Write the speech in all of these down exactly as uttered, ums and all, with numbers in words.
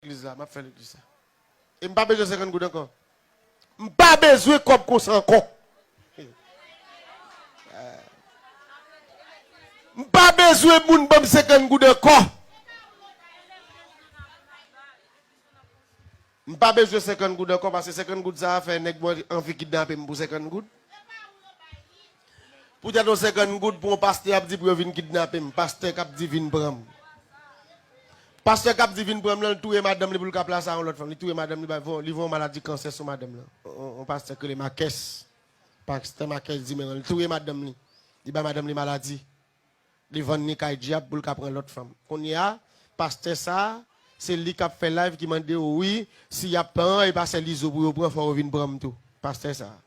legliz la, m ap fè legliz la. E m pa bezwen senkant goud ankò. M pa bezwen kòb konsa ankò. M pa bezwen moun ban m senkant goud ankò. M pa bezwen senkant goud ankò, paske senkant goud sa a fè nèg mwen anvi kidnape m pou senkant goud. Poutèt yon senkant goud pou yon pastè ap di pou yo vin kidnape m. Pastè k ap di vin pran m. Pastè k ap di vin pran m lan, li touye madanm li pou l ka plase a yon lòt fanm. Li touye madanm li, bay, voye, li voye yon maladi kansè sou madanm lan. On, on, on pastè k rele Makès. Pastè Makès di men li touye madanm li. Li bay madanm li maladi. Li vann li kay dyab pou l ka pran lòt fanm. Kounye a, pastè sa a, se li k ap fè live ki mande yo, wi, si y ap pran, e pa sèl Izo pou yo pran, fò yo vin pran m tou. Pastè sa a.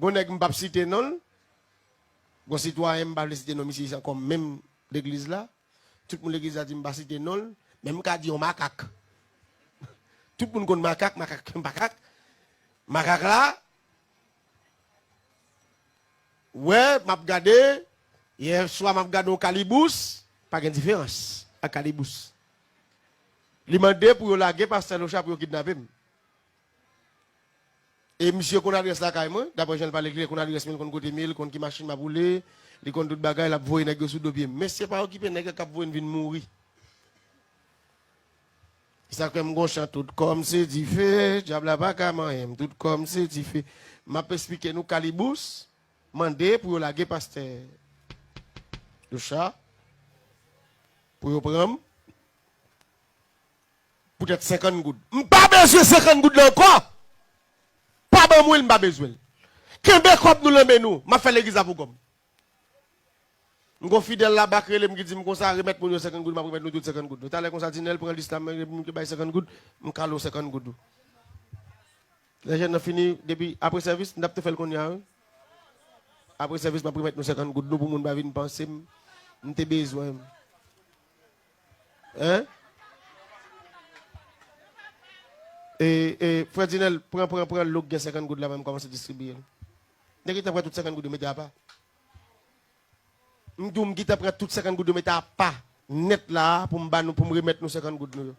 Gon nèg m p ap site non l, gon sitwayen m pa vle site non misye ankò menm legliz la. Tout moun legliz la di m pa site non l, men m ka di yon makak. Tout moun konn makak, makak, makak. Makak la, wè, m ap gade, yè swa m ap gade yon Kalibous, pa gen diferans ak Kalibous. Li mande pou yo lage pastè Locha pou yo kidnape m. E misye konn adrès lakay mwen, daprè jan l pale klè, li konn adrès mwen, li konn kote m ye, li konn ki machin m ap woule, li konn tout bagay, l ap voye nèg yo sou do pye m. Mesye pa okipe nèg yo k ap voye n vin mouri. Sa k fè m gon chan, tout kò m se dife, dyab la pa ka manyen m, tout kò m se dife. M ap esplike nou Kalibous mande pou yo lage pastè Locha, pou yo pran m. Poutèt senkant goud. M pa bezwen senkant goud la ankò. Pa ban mwen l, m pa bezwen l. Kenbe kòb nou nan men nou. M ap fè legliz la pou kòb. M gon fidèl laba k rele m ki di m konsa, remèt moun yo senkant goud, m ap remèt nou tout senkant goud. Talè konsa, Dinèl, pran lis la, men moun ki bay senkant goud, m kale w senkant goud ou. Lè jèn nan fini, depi apre sèvis, m t ap tou fè l kounye a, wi. Apre sèvis, m ap remèt nou senkant goud nou pou moun pa vin panse m, m te bezwen. Hein? E, e, frè Dinèl, pran, pran, pran lòt gen senkant goud la, men m kòmanse distribiye l. M te gentan pran tout senkant goud yo mete apa. M di w, m gentan pran tout senkant goud yo mete apa nèt la a pou m ba nou, pou m remèt nou senkant goud nou yo.